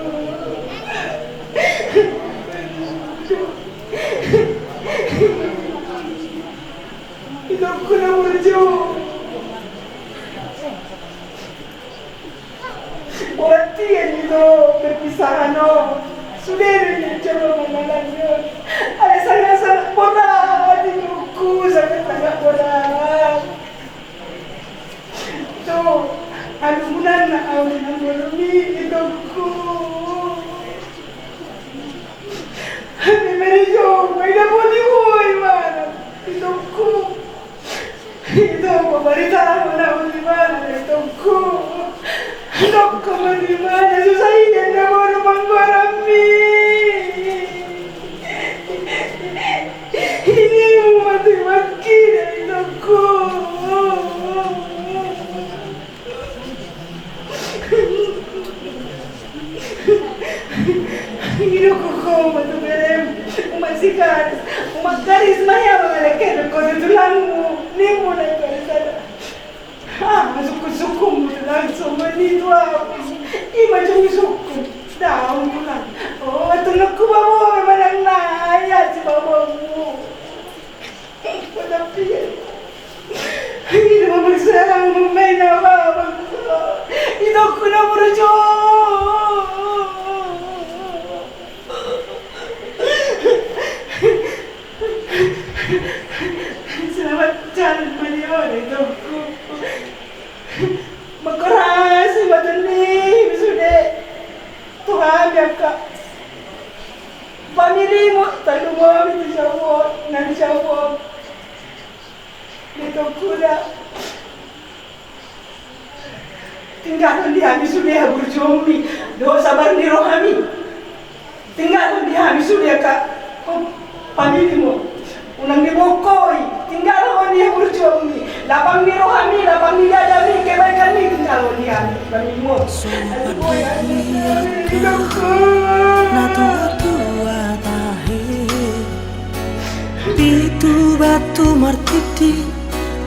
Itongku na burju. Borat nian ito perpisahan on. Sude do nian coba mangalangkon. Alai sangat-sangat borat itongku, sangat-sangat borat. Ito, aduh, munana au di na bolon i, itongku. Ito, pabaritahon ahu di mana na itongku. Dok, di mana susa i, na boru manggoarmi. Ini umat, umat kira, itongku. Ido ho ma tu berem, umat si Karis, umat Karis ma ia mangalehon ho tu tulangmu, nimmu na Karis ada. Ah, sungkun-sungkunmu tulang, songon i tu ahu. Ima jong sungkun, daong tulang. Oh, tulangku, baboa manang na, ia si baboamu. Padapian. Ini mama sayang, mama ina, mama. Itongku na burju. Selamat jalan, maliore, itongku. Mangkorasi ma tondimi sude tu hami angka familimu, tarlumobi tu jabu on, na di jabu on. Itongku da. Tinggalhon di hami sude haburjuonmi dohot sabar ni rohami. Tinggalhon di hami sude angka familimu. Unang dibokoi, tinggalhon di hami haburjuonmi. Lapang ni rohami, lapang ni dadami, kebaikanmi tinggalhon di hami familimu. Sobat, na tuatua tahe, pitu batu martiti,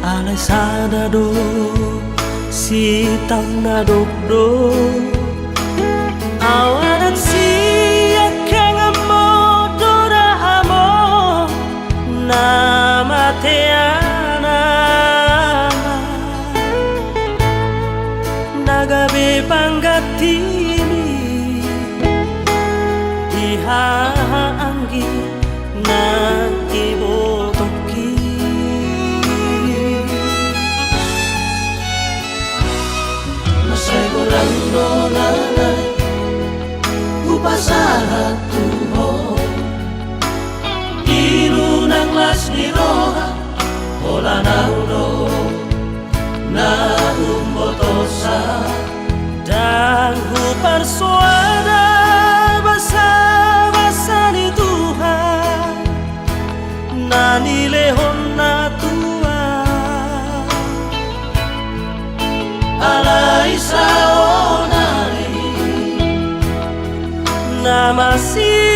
alai sada do sitaon na dokdok. Ahu anak siangkanganmu, do da hamu na mate anak, na gabe panggantimi di haha anggi na ibotoki. Mansai godang do na lae hupasahat tu ho, i do nang las ni roha, holan ahu do na umbotosa. Ndang huparsoada basabasa ni Tuhan na nilehonna tu ahu. Alai saonari na masi